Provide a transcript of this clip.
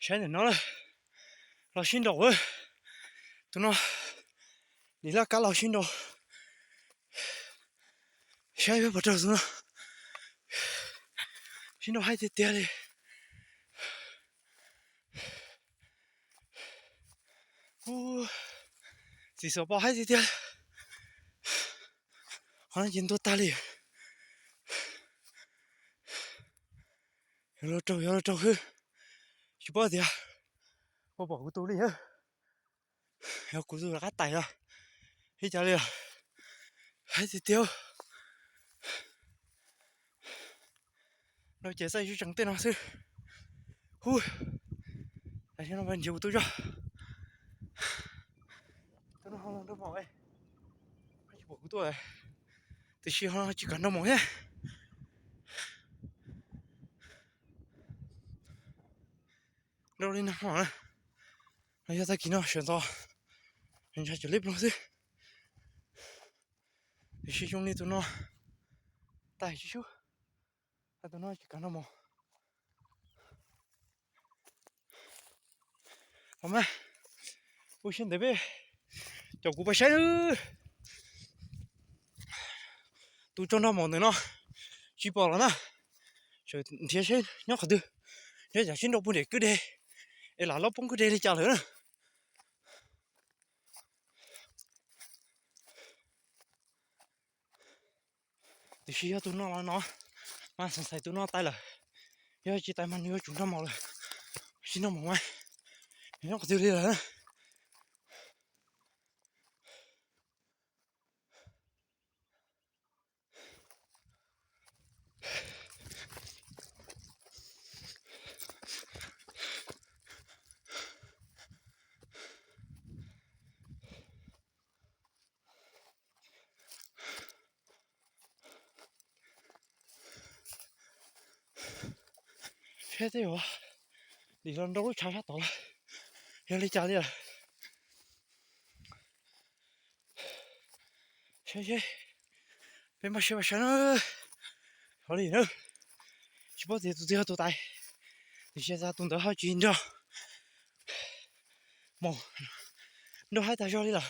Tshaib ntawm no lawm, los sib nraus. Tus no, lim laj kab los sib nraus. Saib peb puas raug tus no. Sib nraus haib tiag tiag li. Txiv xuas pom haib tiag tiag. Qhov no ces ntuag tag li. Yuav luag raug, yuav luag raug xwb. Tsis paub tias puas pom kuv tus li. Yog kuv tus rov qab tais los ib cas li os. Haib tiag tiag. Nrau ces txaij tseem tej no xwb. Hu, tam sim no nrhiav kuv tus zog. Tus no ho los nrau mos, tsis pom kuv tuaj, tiam sis ho tsis kam nrau mos thiab. Nrau li no hmo na, los yog tag kis no sawv ntxov, ntshav cov liab ploog xwb. Tiam sis zoo li tus no tais tsis sub, tus no tsis kam nrau mos. Los mas, ua siab ntev peb, cov kuv pais saib. Tus tso nrau mos ntawm no tsis pom los na, nrhiav saib nyob qhov twg, nyob tsam sib nrau puag nram kwj deg, es lam loj poob kwj deg li cas lawm na. Tiam sis yog tus no los no, mas xav xaiv tus no tais lawm, yog tsis tais mas nws yuav tsum nrau mos lawm, tsis nrau mos mas nyob qhov twg li lawm. Saib tej zaum lim los nrau lub tshav sab tod lawm, yog li cas li lawm. Saib seb, peb npaj siab pais saib na. Hov li na, tsis paub tias tus twg yog tus tais, tiam sis tus ntawd ho tsis nrau mos, nrau haib tag zog li lawm.